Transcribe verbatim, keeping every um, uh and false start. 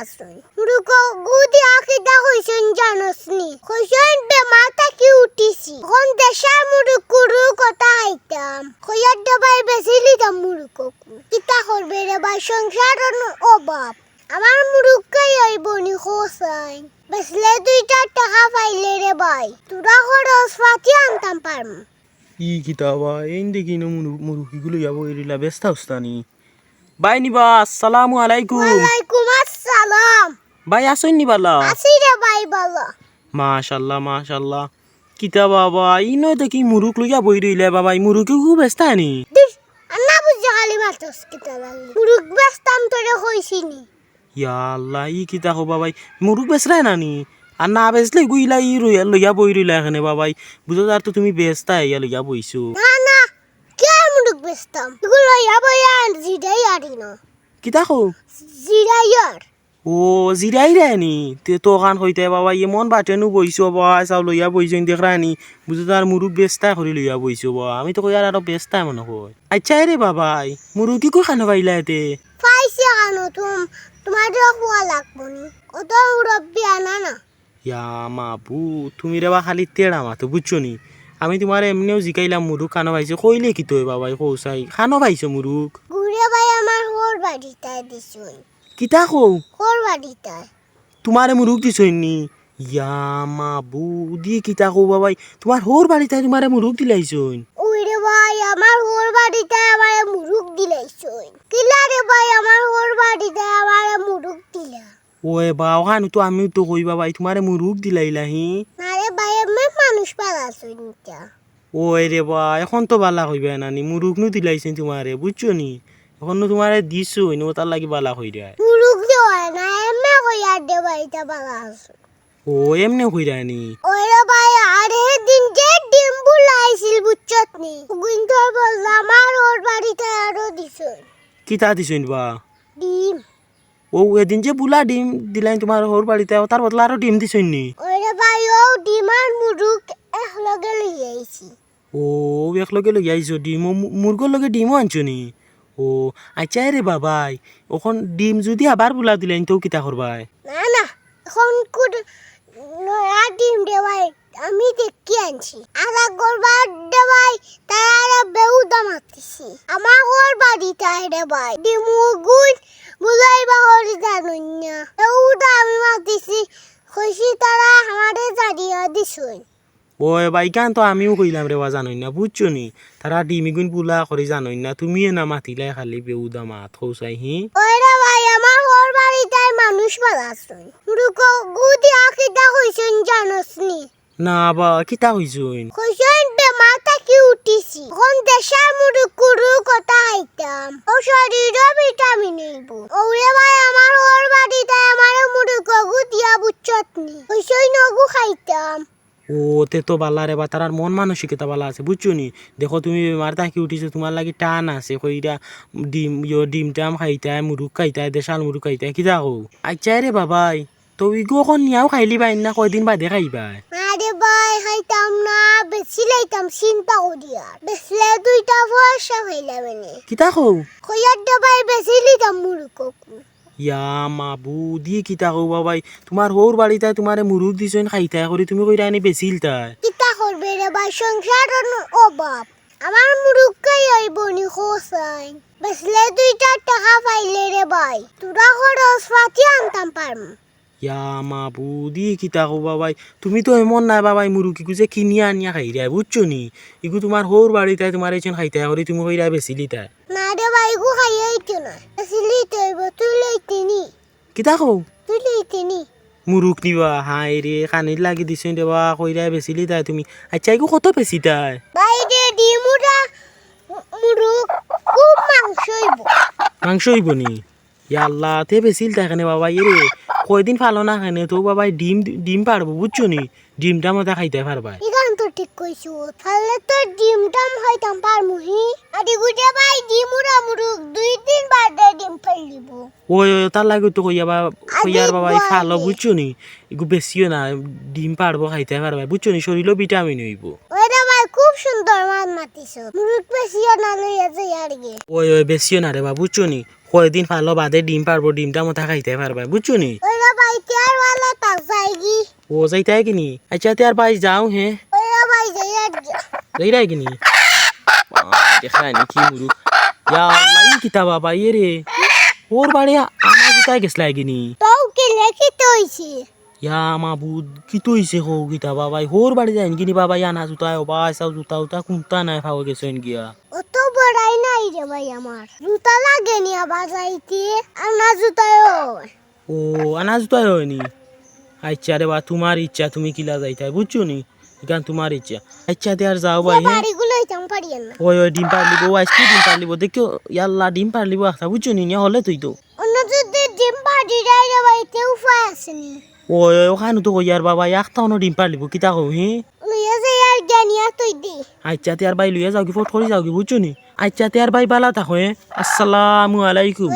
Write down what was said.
আছইন। মুরুগগু দিয়া কিতা কইছইন জানোস নি? কইছইন বেমার থাকি উঠিছি। অখন দেশার মুরুগ কুরু কতা খাইতাম। কইয়ার দে ভাই বেচিলিতাম মুরুগগু। কিতা করবে রে ভাই, সংসারর অভাব। আমার মুরুগ খাইয়া অইবো নি কছাইন। বেচলে দুইটা টেকা পাইলে রে ভাই, থুড়া খরচ পাতি আনতাম পারমু। ই কিতা বা, এইন দেখি নু মুরু-, মুরুগগু লইয়া বই রইলা, বেচতা উস্তা নি? ভাই নিবা, আসসালামু আলাইকুম। ওয়ালাইকুম আসসালাম। ভাই আছইন নি ভালা? আছি রে ভাই ভালা। মাশাআল্লাহ, মাশাআল্লাহ। কিতা বাবা, ইনো দেখি মুরুগ লইয়া বই রইলা বাবা, ই মুরুগগু বেচতা নি? দুর, আর না বুঝে খালি মাতস কিতা লাগি? মুরুগ বেচতাম তোরে কইছি নি? ইয়া আল্লাহ, ই কিতা কও বাবা, মুরুগ বেচরায় না নি? আর না বেচলে ইগু ইলা ই রইয়া, লইয়া বই রইলা কেনে বাবা, বুঝা যার তো তুমি বেচতায়, ইয়া লইয়া বইছো। না, না, কিয়ার মুরুগ বেচতাম? ইগু লইয়া বইয়া জিরাইয়ার ইনো। কিতা কও? জিরাইয়ার। ও, জিরাইরায় নি? তে তো অখান কইতায় বাবা, এমন বাটে নু বইছো বাবা, চাও লইয়া বইছো, দেখরায় নি? বুঝো তো আর মুরুগ বেচতায় করি লইয়া বইছো বাবা। আমি তো কইয়ার আরো বেচতায় মনে কয়। আইচ্ছা রে বাবাই, মুরুগগু কানো পাইলায় তে? পাইছি কানো, তুম-, তুমারে কওয়া লাগবো নি। অত মুরব্বি আনা না। ইয়া মাবুদ, তুমি রে বা খালি তেড়া মাতো, বুঝছো নি? আমি তুমারে এমনেউ জিকাইলাম মুরুগ কানো পাইছো, কইলে কিতা অয় বাবাই, কও চাই, কানো পাইছো মুরুগ? ইগু রে ভাই আমার হউর বাড়িত দিছইন। কিতা কও? হউর বাড়িত। তুমারে মুরুগ দিছইন নি? ইয়া মাবুদ, ই কিতা কও বাবাই, তুমার হউর বাড়িত তুমারে মুরুগ দিলাইছইন? অয় রে ভাই, আমার হউর বাড়িত আমারে মুরুগ দিলাইছইন। কিলা রে ভাই, আমার হউর বাড়িত আমারে মুরুগ দিলা? ওয়ে বা, অখান তো আমিও তো কই বাবাই, তুমারে মুরুগ দিলাইলা হি? না রে ভাই, এমনে মানুষ পালাছইন ইতা। ওই রে বা, অখন তো বালা কইবায় না নি, মুরুগ নু দিলাইছইন তুমারে, বুঝছো নি? অখন নু তুমারে দিছইন, অতার লাগি বালা কইরায়। মুরুগ দেওয়া না, এমনে কইয়ার দে ভাই, ইতা বালা আছে। ও, এমনে কইরায় নি? ওই রে ভাই, আর হেদিন যে ডিম বুলাইছিল, বুঝছত নি? কিন্তু বললাম, আমার হউর বাড়িত আরো দিছইন। কিতা দিছইন বা? ডিম। ও, এদিন যে বুলা ডিম দিলাইন তুমার হউর বাড়িত, অতার বদলা আরো ডিম দিছইন নি? ওই রে ভাই, অউ ডিম আর মুরুগ একলগে লইয়া আইছি। ও, একলগে লইয়া আইছো ডিম, অউ মু-, মুরুগর লগে ডিমও আনছো নি? ও, আইচ্ছা রে বাবাই, অখন ডিম যুদি আবার বুলা দিলাইন, তেউ কিতা করবায়? না, না, অখন কুন নয়া ডিম রে ভাই, আমি দেখি আনছি। আর আগর বার রে ভাই, তারারে বেহুদা মাতিছি। আমার হউর বাড়িত রে ভাই, ডিমগুইন বুলাইবা করি জানইন না। বেহুদা আমি মাতিছি, কইছি তারা আমারে জানিয়া দিছইন। ওই ভাই, ইখান তো আমিও কইলাম রে বা, জানইন না, বুঝছো নি? তারা ডিম ইগুইন বুলা করি জানইন না, তুমিও না মাতিলায় খালি বেহুদা মাত, কও চাই হি। ওই রে ভাই, আমার হউর বাড়িত মানুষ পালাছইন। মুরুগগু দিয়া কিতা কইছইন জানোস নি? না বা, কিতা কইছইন? কইছইন বেমার থাকি উঠিছি। অখন দেশার মুরুগ কুরু কতা খাইতাম। অউ শরীরো ভিটামিন অইবো। অউ রে ভাই, আমার হউর বাড়িত আমারে মুরুগগু দিয়া, বুঝছত নি? কইছইন অগু খাইতাম। ও, তে তো বালা রে বা, তারার মন মানসিকতা বালা আছে, বুঝছো নি? দেখো, তুমি বেমার থাকি উঠিছো, তুমার লাগি টান আছে, কইরা ডিম, ইয়ো, ডিম টাম খাইতায়, মুরুগ খাইতায়, দেশাল মুরুগ খাইতায়, কিতা কও? আইচ্ছা রে বাবাই, তো ইগু অখন নিয়াও খাইলিবায় না, কয়দিন বাদে খাইবায়? না রে ভাই, খাইতাম না, বেচিলাইতাম চিন্তা করিয়ার। বেচলে দুইটা পয়সা পাইলাম অনে। কিতা কও? কইয়ার দে ভাই, বেচিলিতাম মুরুগগু। ইয়া মাবুদ, ই কিতা কও বাবাই? তুমার হউর বাড়িত তুমারে মুরুগ দিছইন খাইতায় করি, তুমি কইরায় নি বেচিলতায়। কিতা করবে রে ভাই, সংসারর অভাব। আমার মুরুগ খাইয়া অইবো নি কও চাই। বেচলে দুইটা টেকা পাইলে রে ভাই, থুড়া খরচ পাতি আনতাম পারমু। ইয়া মাবুদ, ই কিতা কও বাবাই? তুমি তো এমন নায় বাবাই, মুরুগ ইগু যে কিনিয়া আনিয়া খাইরায়, বুঝছো নি? ইগু তুমার হউর বাড়িত তুমারে দিছইন খাইতায় করি, তুমি কইরায় বেচিলিতায়। না রে ভাই, ইগু খাইয়া অইতো নায়। বেচিলিতে অইবো, তুই লইতে নি। কিতা কও? তুই লইতে নি। মুরুগ নিবা? হায় রে, কানির লাগি দিছইন রে বা, কইরায় বেচিলিতায় তুমি। আইচ্ছা, ইগু কত বেচিতায়? ভাই রে, ডিম উড়া মুরুগ খুব মাংস অইবো। মাংস অইবো নি? ইয়া আল্লাহ, তে বেচিলতায় কেনে বাবাই, এরে কয়দিন পালো না কেনে, তো বাবাই ডিম, ডিম পারবো, বুঝছো নি? ডিমটা মজা খাইতায় পারবায়। ইখান তো ঠিক কইছো, তাইলে তো ডিমটা আমি খাইতাম পারমু হি। আর ইগু রে ভাই, ডিম উড়া মুরুগ দুই দিন বাদে ডিম পারলিবো। ওই, ওই, তার লাগি তো কইয়া বা-, আর কইয়ার বাবাই দেখবো ফালো, আগে। বুঝছো নি? ইগু বেচিও না, ডিম পারবো খাইতায় পারবায়, বুঝছো নি? শরীরও ভিটামিন অইবো। ওই রে ভাই, খুব সুন্দর মাত মাতিছো। মুরুগ বেচিও না, লইয়া যাইয়ার গি। ওই, ওই, বেচিও না রে বা, বুঝছো নি? কয়দিন পালো বাদে ডিম পারবো, ডিমটা মতা খাইতায় পারবায়, বুঝছো নি? ওই রে ভাই, তে আর ওয়ালা তাক যাইগি। ও, যাইতায় কিনি? আইচ্ছা, তে আর ভাই যাও, হে। ওই রে ভাই, যাই আর গিয়া। যাইরায় কিনি? বাহ, দেখরায় নি কি মুরুখ। ইয়া আল্লাহ, ই কিতা বাবা, ইয়ে রে। হউর বাড়ি আনা জুতায় গেছলায় কিনি? তউ কিলা, কিতা অইছে? ইয়া মাবুদ, কিতা অইছে কও কিতা বাবাই? হউর বাড়ি যাইন কিনি বাবাই আনা জুতায়, ও ভাই, চাও জুতা উতা কুন্তা নাই, পাওয়া গেছইন গিয়া। অত বড়াই নাই রে ভাই আমার। জুতা লাগে নি আবার যাইতে, আনা জুতায় অয়। ও, আনা জুতায় অয় নি? আইচ্ছা রে বা, তুমার ইচ্ছা, তুমি কিলা যাইতায়, বুঝছো নি? ইখান তুমার ইচ্ছা। আইচ্ছা, তে আর যাও ভাই, হে? বাড়িগুলো ইতাম পারি না। ওই, ওই, ডিম পারলিবো, আইজকে ডিম পারলিবো। দেখিও, ইয়াল্লা, ডিম পারলিবো একটা, বুঝছো নি? নিয়া হলে তুই তো। অনো যদি ডিম পারি যায় রে ভাই, তে উপায় আছে নি? ওই, ওই, ওখানো তো কইয়ার বাবা, একটা অনো ডিম পারলিবো, কিতা কও, হে? লইয়া যাই আর গিয়া নিয়া তুই দি। আইচ্ছা, তে আর ভাই লইয়া যাওগি, ফট করি যাওগি, বুঝছো নি? আইচ্ছা, তে আর ভাই বালা থাকো, হে? আসসালামু আলাইকুম।